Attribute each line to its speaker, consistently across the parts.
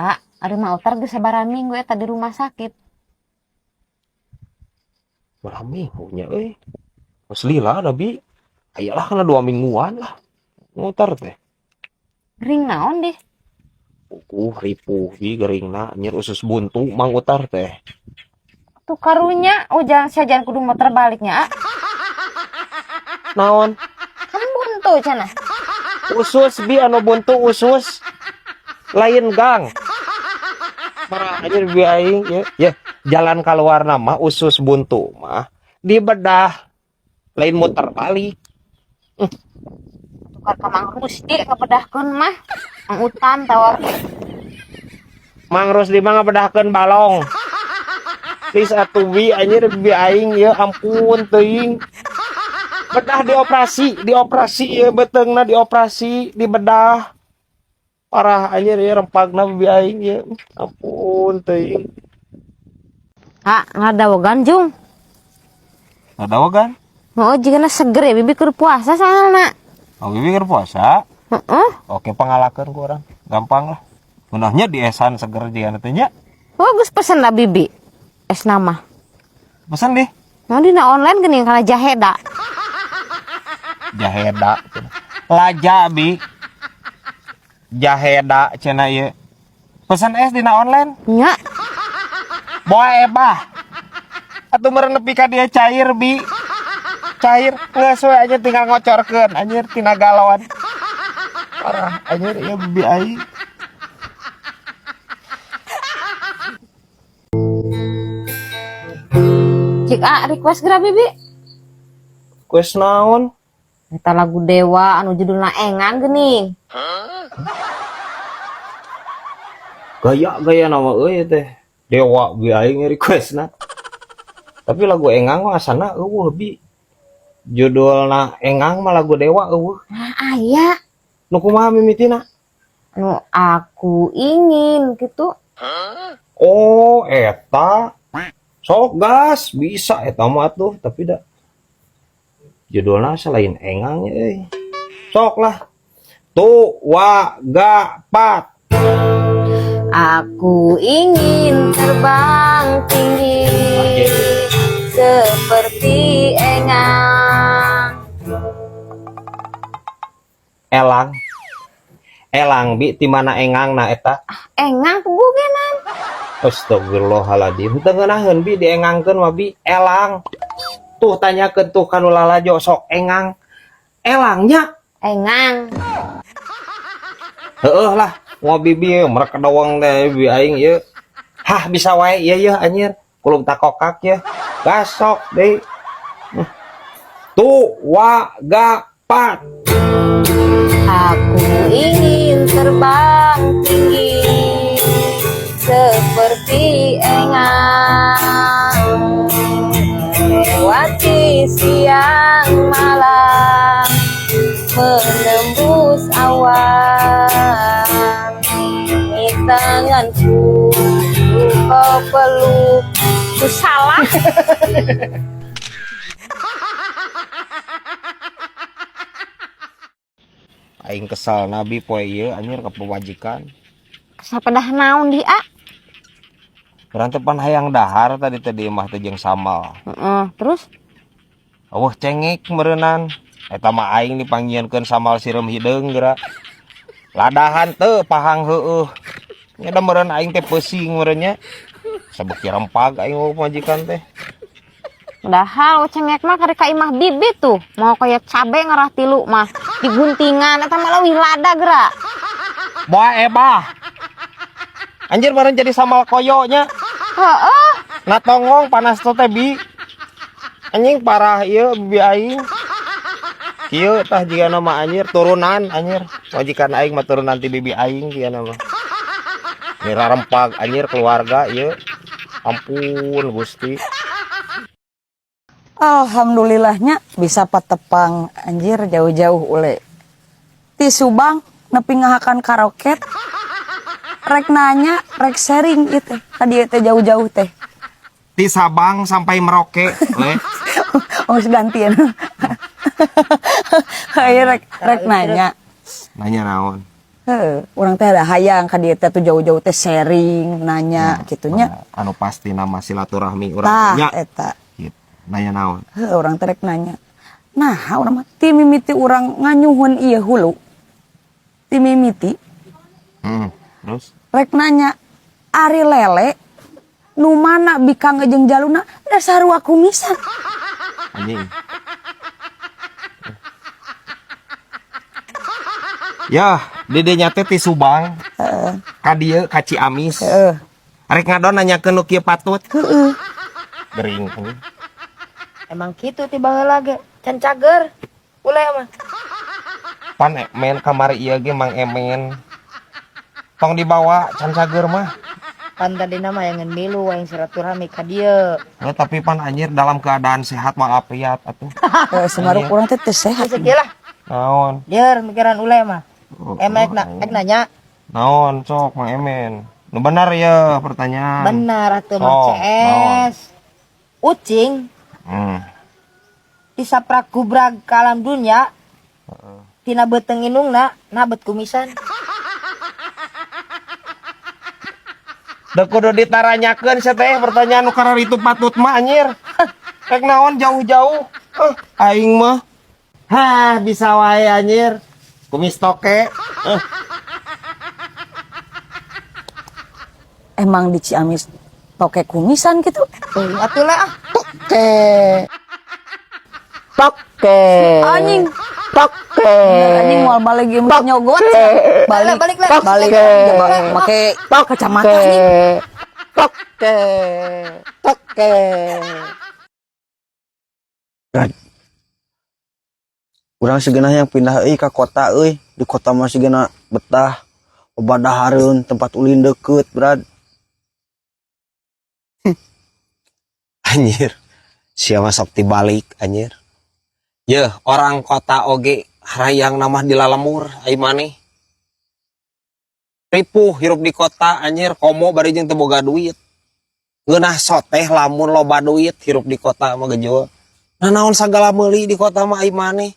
Speaker 1: Ah, ari Mang Utar geus sabaraha minggu eta di rumah sakit?
Speaker 2: Berapa minggunya euy? Geus lila da bi. Aya lah kana 2 mingguan lah. Ngutar teh.
Speaker 1: Gering naon deh?
Speaker 2: Pukuh ripuh bi geringna anjir usus buntu Mang Utar teh.
Speaker 1: Tuh karunya, oh jangan sia jangan kudu muter baliknya, ah.
Speaker 2: Naon?
Speaker 1: Kan buntu cenah.
Speaker 2: Usus bi anu buntu usus. Lain gang. Parah anjir bi aing ya. Ya, jalan keluar nama usus buntu mah dibedah. Lain muter balik.
Speaker 1: Tukar ka Mang Rusdi kabedahkeun mah. Mang Utan tawar.
Speaker 2: Mang Rusdi mah ngabedahkeun balong. Please atuh bi anjir bi aing ya ampun teuing. Bedah dioperasi, dioperasi ya beuteungna dioperasi, dibedah. Parah anjir ya rempagna bi aing ya. Ampun teuing.
Speaker 1: Ah, ngadawogan jung.
Speaker 2: Ngadawogan?
Speaker 1: Oh, jigana seger ya bibi keur puasa soalna.
Speaker 2: Oh, bibi keur puasa?
Speaker 1: Heeh.
Speaker 2: Oke, pangalakeun ku urang. Gampang lah. Munahnya di esan seger jigana teh nya.
Speaker 1: Oh, geus pesen lah bibi. Es nama.
Speaker 2: Pesen deh.
Speaker 1: Nah, dina online geuning kana jaheda.
Speaker 2: Jaheda. Laja bi. Jaheda cenah ieu. Pesen es dina online?
Speaker 1: Nya.
Speaker 2: Boa ebah. Atuh meureun nepi ka dia cair bi. Cair geus we anjir tinggal ngocorkeun anjir tina galon. Parah anjir ieu bibi aing.
Speaker 1: Cik A request geura bibi.
Speaker 2: Request naon?
Speaker 1: Eta lagu Dewa anu judulna Engang geuning.
Speaker 2: Gaya-gaya nama euy teh. Dewa bi aing requestna. Tapi lagu Engang mah asana eueuh bi. Judulna Engang mah lagu Dewa eueuh.
Speaker 1: Nah, aya.
Speaker 2: Nu kumaha mimitina?
Speaker 1: Nu aku ingin gitu.
Speaker 2: Oh, eta. Sok gas bisa eta mah tuh, tapi da judulna selain Engang euy. Sok lah. Tu wa ga pat.
Speaker 1: Aku ingin terbang tinggi seperti engang.
Speaker 2: Elang. Elang bi ti mana engang na eta?
Speaker 1: Ah, engang pugugenan.
Speaker 2: Astagfirullahaladzim. Teu ngeunaheun bi diengangkeun mah bi elang. Tuh tanyakeun tuh kanu lalajo sok engang. Elangnya
Speaker 1: engang.
Speaker 2: Heeh lah, ngopi bi mereka dawang teh bi aing ieu. Hah bisa wae ieu yeuh anjir. Kulub takokak ya. Gasok deui. Tu wa ga pat.
Speaker 1: Aku ingin terbang tinggi seperti engang, melewati siang malam, menembus awan. Di tanganku kau peluk. Ku salah.
Speaker 2: Aing kesal nabi poe ieu anjir ka pamajikan.
Speaker 1: Sapedah naon di a?
Speaker 2: Urang teh pan hayang dahar tadi teh di imah teh jeung sambal.
Speaker 1: Heeh, terus?
Speaker 2: Eueuh cengek meureunnan. Eta mah aing dipanggieunkeun sambal sireum hideung geura. Ladahan teu pahang heueuh. Nya da meureun aing teh peusing meureun nya. Sabeuki rempag aing eueuh pamajikan teh.
Speaker 1: Padahal cengek mah karek ka imah bibi tuh. Mau kaya cabe ngarah tilu mah diguntingan eta mah leuwih lada geura.
Speaker 2: Moal ebah. Anjir meureun jadi sambal koyo nya.
Speaker 1: Heeh.
Speaker 2: Na tonggong panas teh bi. Anjing parah ieu bibi aing. Kieu tah jigana mah anjir turunan anjir. Majikan aing mah turunan ti bibi aing jigana mah. Mira rempag anjir keluarga ieu. Ampun Gusti.
Speaker 3: Alhamdulillahnya bisa patepang anjir jauh-jauh ule. Ti Subang nepi ngahakan karoket. Rek nanya, rek sharing gitu. Tadi teh jauh-jauh teh.
Speaker 2: Ti Sabang sampai Merauke, le.
Speaker 3: Oh, gantian. Ayo rek nanya.
Speaker 2: Nanya naon?
Speaker 3: Heeh, urang teh ada hayang ka dieu teh tuh jauh-jauh teh sharing, nanya gitu nya.
Speaker 2: Anu pasti nama silaturahmi urang
Speaker 3: Tah
Speaker 2: nya.
Speaker 3: eta.
Speaker 2: Gitu. Nanya naon?
Speaker 3: Heuh, urang teh rek nanya. Nah, urang mah ti mimiti urang nganyuhun ieu hulu. Ti mimiti
Speaker 2: Terus?
Speaker 3: Rek nanya, ari lele nu mana bikang jeung jaluna da sarua kumisan?
Speaker 2: Anjing. Ya, dede teh ti Subang. Ka dieu ka Ciamis. Arek ngadon nanyakeun nu kieu patut.
Speaker 3: Heeh.
Speaker 2: Gering anjing.
Speaker 1: Emang kitu ti baheula ge, can cager. Ule mah.
Speaker 2: Pan men kamari ieu ge Mang Emen. Tong dibawa can cager mah.
Speaker 1: Pan tadina mah yang milu aing silaturahmi ka dieu.
Speaker 2: Ya, tapi pan anjir dalam keadaan sehat walafiat atuh.
Speaker 3: Heeh, semaruk urang teh teu sehat.
Speaker 1: Geus kieu lah.
Speaker 2: Naon?
Speaker 1: Lieur mikiran ule mah.
Speaker 2: Oh,
Speaker 1: Emek na,
Speaker 2: oh,
Speaker 1: ek nanya.
Speaker 2: Naon sok Mang Emen? Nu benar ya pertanyaan.
Speaker 1: Benar atuh Mang
Speaker 2: Oh,
Speaker 1: CS. Ucing disaprak gubrag ka alam dunya. Tina beuteung indungna nabet kumisan.
Speaker 2: Da kudu ditaranyakeun sia teh pertanyaan nu kararitu patut mah anjir. Rek naon jauh-jauh? Aing mah. Hah, bisa wae anjir. Kumis toke.
Speaker 3: Emang di Ciamis toke kumisan gitu?
Speaker 1: Teuing atuh lah ah.
Speaker 2: Toke. Toke.
Speaker 3: Anjing.
Speaker 2: Toke.
Speaker 3: Bener, anjing moal balik ge mesti nyogot. Balik
Speaker 1: Balik, balik,
Speaker 3: balik.
Speaker 1: Balik.
Speaker 3: Coba make kacamata anjing.
Speaker 2: Toke. Toke.
Speaker 4: Brad. Urang segenah yang pindah euy ka kota euy. Di kota mah sigana betah. Loba dahareun, tempat ulin deket, Brad.
Speaker 2: Anjir. Siapa sok tibalik anjir. Yeuh, orang kota oge harayang namah di lalemur ai maneh. Ripuh hirup di kota anjir, komo bari jeung teu boga duit. Ngeunah soteh lamun loba duit hirup di kota mah gejo. Nah naon sagala meuli di kota mah ai maneh.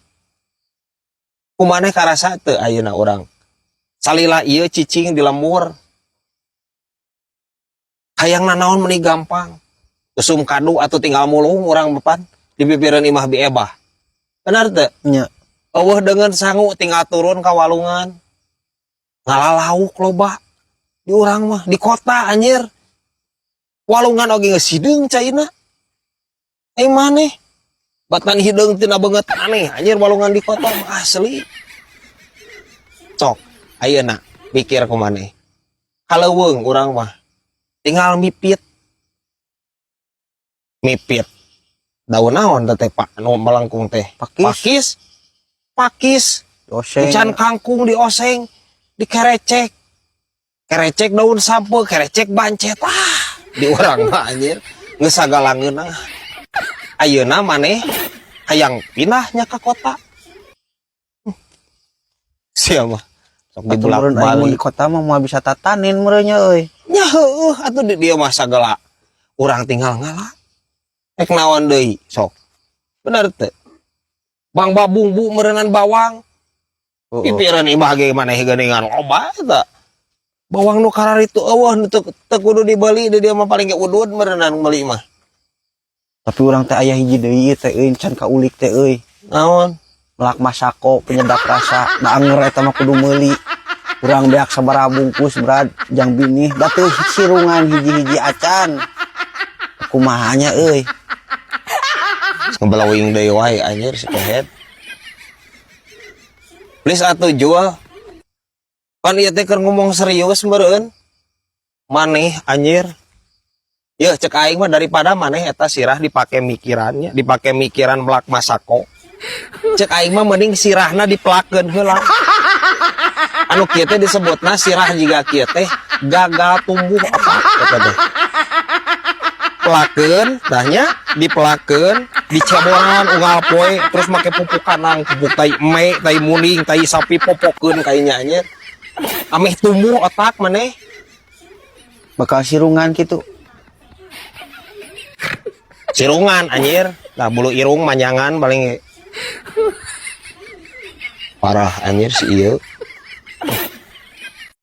Speaker 2: Kumaneh karasa teu ayeuna urang. Salila ieu cicing di lembur. Hayang nanaon meuni gampang. Usum kadu atau tinggal mulung urang bepan di pipireun imah bi ebah. Benar teu?
Speaker 4: Nya.
Speaker 2: Eueuh deungeun sangu tinggal turun ka walungan. Ngalalauk loba di urang mah di kota anjir. Walungan oge geus hideung caina. Ai maneh batan hideung tina beungeut aneh anjir walungan di kota mah asli. Sok ayeuna mikir ku maneh. Kaleuweung urang mah tinggal mipit. Mipit. Daun naon teh Pak nu melengkung teh?
Speaker 4: Pakis.
Speaker 2: Pakis. Pakis.
Speaker 4: Oseng.
Speaker 2: Ucan kangkung dioseng, dikerecek. Kerecek daun sampe, kerecek bancet. Ah, di urang mah anjir geus sagala ngeunah. Ayeuna maneh hayang pindahnya ke kota. Siapa? Sok
Speaker 4: Atuh meureun aing mun di
Speaker 2: dibulak-balik.
Speaker 4: kota mah moal bisa tatanin meureun nya euy.
Speaker 2: Nya heueuh atuh di dieu mah sagala urang tinggal ngala. Rek naon deui sok. Bener teu? Bang babungbu meureunan bawang.
Speaker 4: Heeh.
Speaker 2: Pipireun imah ge maneh geuningan loba eta. Bawang nu kararitu eueuh nu teu kudu dibeli di dieu mah paling ge udud meureunan meuli mah.
Speaker 4: Tapi urang teh aya hiji deui teh euy can kaulik teh euy.
Speaker 2: Naon?
Speaker 4: Melak masako penyedap rasa. Da anger eta mah kudu meuli. Urang beak sabaraha bungkus Brad jang binih da teu sirungan hiji-hiji acan. Kumaha nya euy.
Speaker 2: Ngebelawing deui wae anjir si kehed. Please atuh jual. Pan ieu teh keur ngomong serius meureun. Maneh anjir. Yeuh cek aing mah daripada maneh eta sirah dipake mikirannya, dipake mikiran melak masako. Cek aing mah mending sirahna dipelakeun heula. Anu kieu teh disebutna sirah jiga kieu teh gagal tumbuh apa eta teh. Pelakeun tahnya dipelakeun, diceboran unggal poe terus make pupuk kandang, pupuk tai eme, tai muning, tai sapi popokeun kayaknya anjir. Ameh tumbuh otak maneh.
Speaker 4: Bakal sirungan kitu.
Speaker 2: Sirungan anjir. Nah bulu irung manjangan paling parah anjir si ieu.